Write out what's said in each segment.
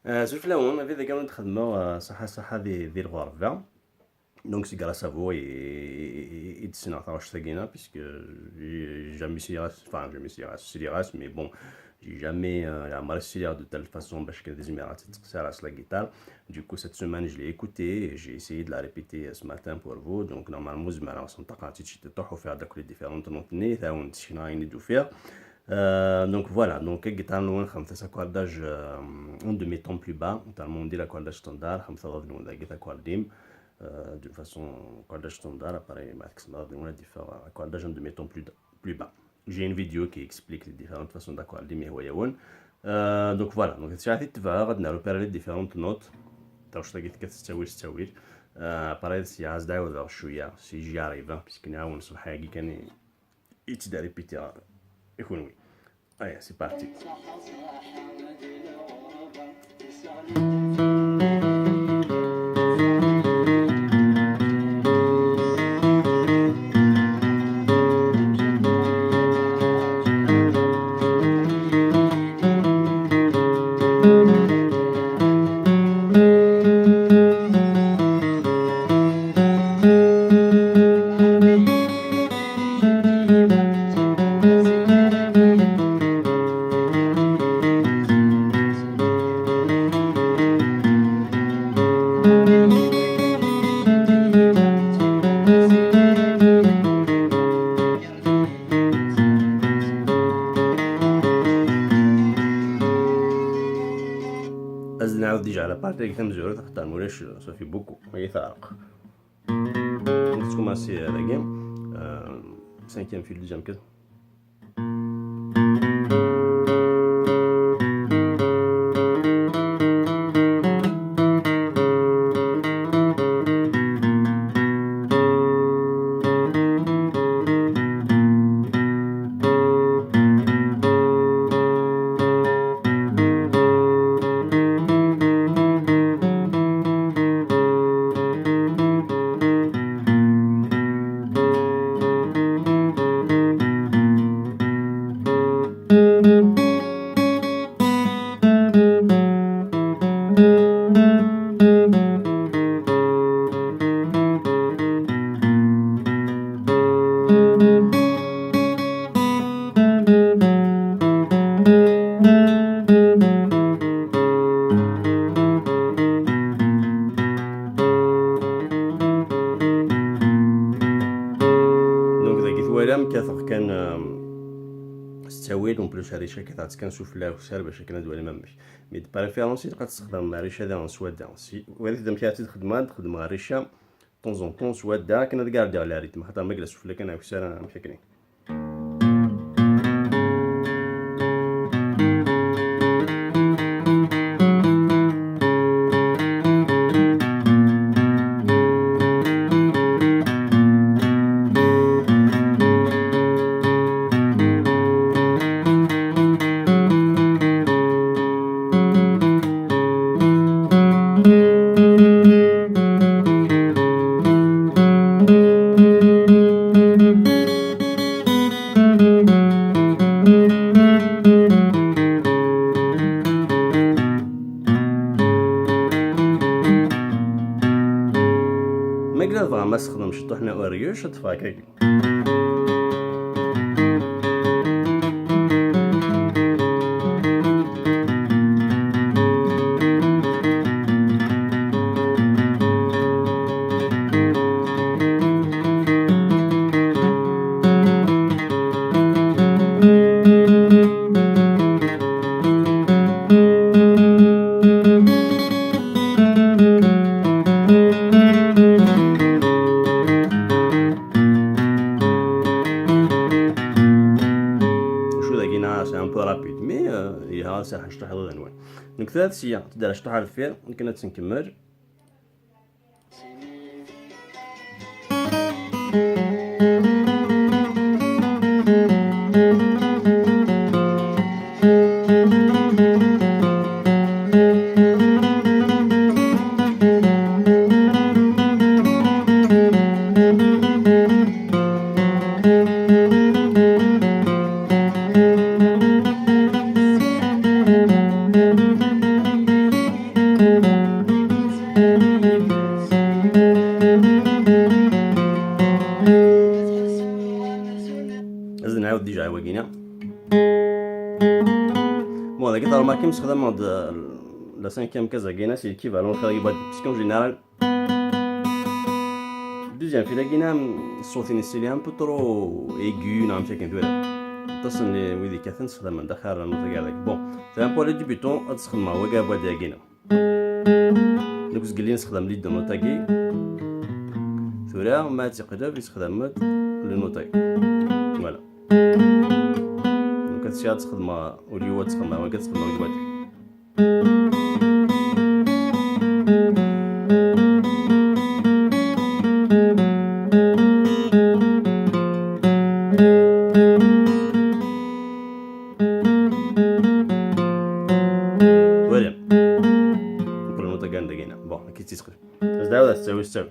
سوف لاون في ذا نخدمو صحة صحة ذي الغرفة. Donc c'est grâce à vous et puisque j'ai jamais essayé, enfin jamais essayé, mais bon, j'ai jamais essayé de telle façon parce que des la guitare. Du coup, cette semaine, je l'ai écouté et j'ai essayé de la répéter ce matin pour vous. Donc normalement, je vais faire les différentes notes. Donc voilà, donc guitare نون خمسة accordage en demi-ton plus bas, notamment dit l'accordage standard, خمسة غادي guitare accordim d'une façon accordage standard, appareil on a différents accordages en demi-ton plus bas. J'ai une vidéo qui explique les différentes façons d'accorder mais donc voilà, donc ساعات تبع غادي repérer les différentes notes. تعرف تلاقي كتستوي تستوي appareil سي داعي شويه si j'y arrive, puisque نعاون صباح كان يتدا répéter يكون oui. Allez, c'est parti. نعاود déjà la partie تمزورو تختار مولاش ça fait beaucoup هي ثارق. Donc تكوماسي هذاكي cinquième fil deuxième case. كان ستاويل en plus ريشه كتعطي كان سفلى وسار باش كان دوالي مامش mais de préférence تبقى تستخدم ريشه دا سوا دا si وهذه تخدم كي تخدم تخدم ريشه temps en temps سوا دا كنا تقاردي على rythme خاطر ما سفلى كان وسار مشكلين. ما استخدمش طحنا اوريوش تفاكك. C'est un peu rapide mais يا ساحه شطح هذا نوع. Donc ثلاث سيا تدار شطح على الفير يمكن تنكمل. كيم la cinquième case أڨينا, c'est l'équivalent, parce qu'en général deuxième fil أڨينا الصوت c'est un peu trop aigu نعم شكل ثورة تصل لي ويدي كاثن تخدم من داخل النوتة كاع. Bon, c'est pour les débutants تخدم هو كاع بواد أڨينا دوك زقلي نستخدم les deux notes أڨي ثورة ما تقدر يستخدم les notes أڨي. Voilà, donc هادشي تخدم وليو تخدم هو كتخدم بواد. Voilà. Bon, كي تيتقلب تساوي تساوي.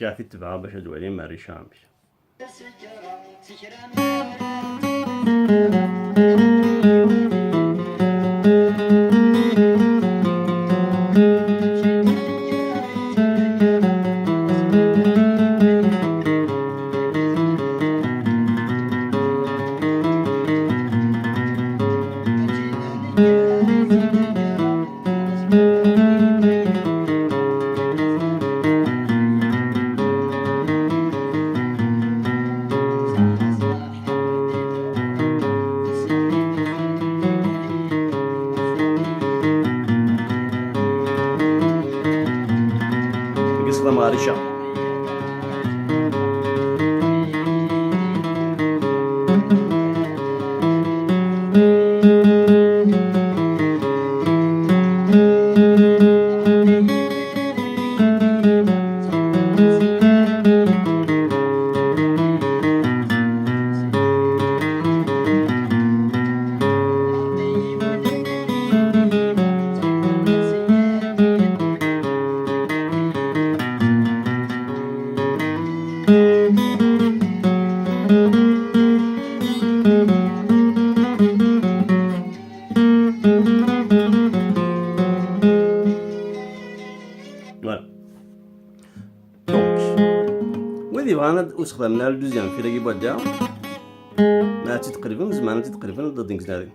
غادي تتبع باش دوالي ما ريشامش. Marisha. Voilà. Donc, وهذه بغانا وستخدمنا ال deuxième fil أڨي بواديا ما تقريبا زمان تقريبا ضد هذه.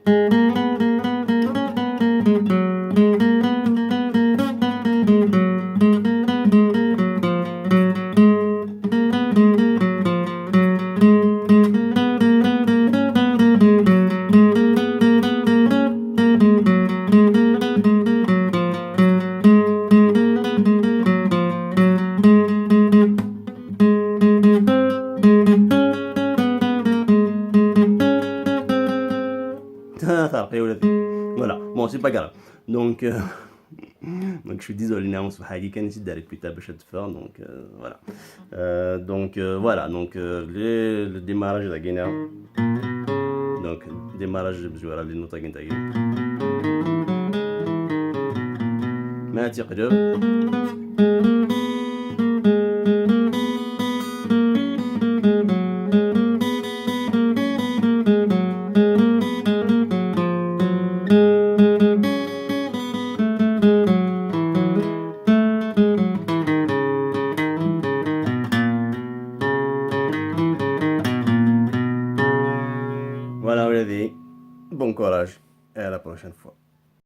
Voilà, bon, c'est pas grave. Donc je suis désolé, donc voilà. Donc voilà, donc le démarrage de la guinée. Donc démarrage de les notes أڨي. ما تقدر. Voilà, bon courage et à la prochaine fois.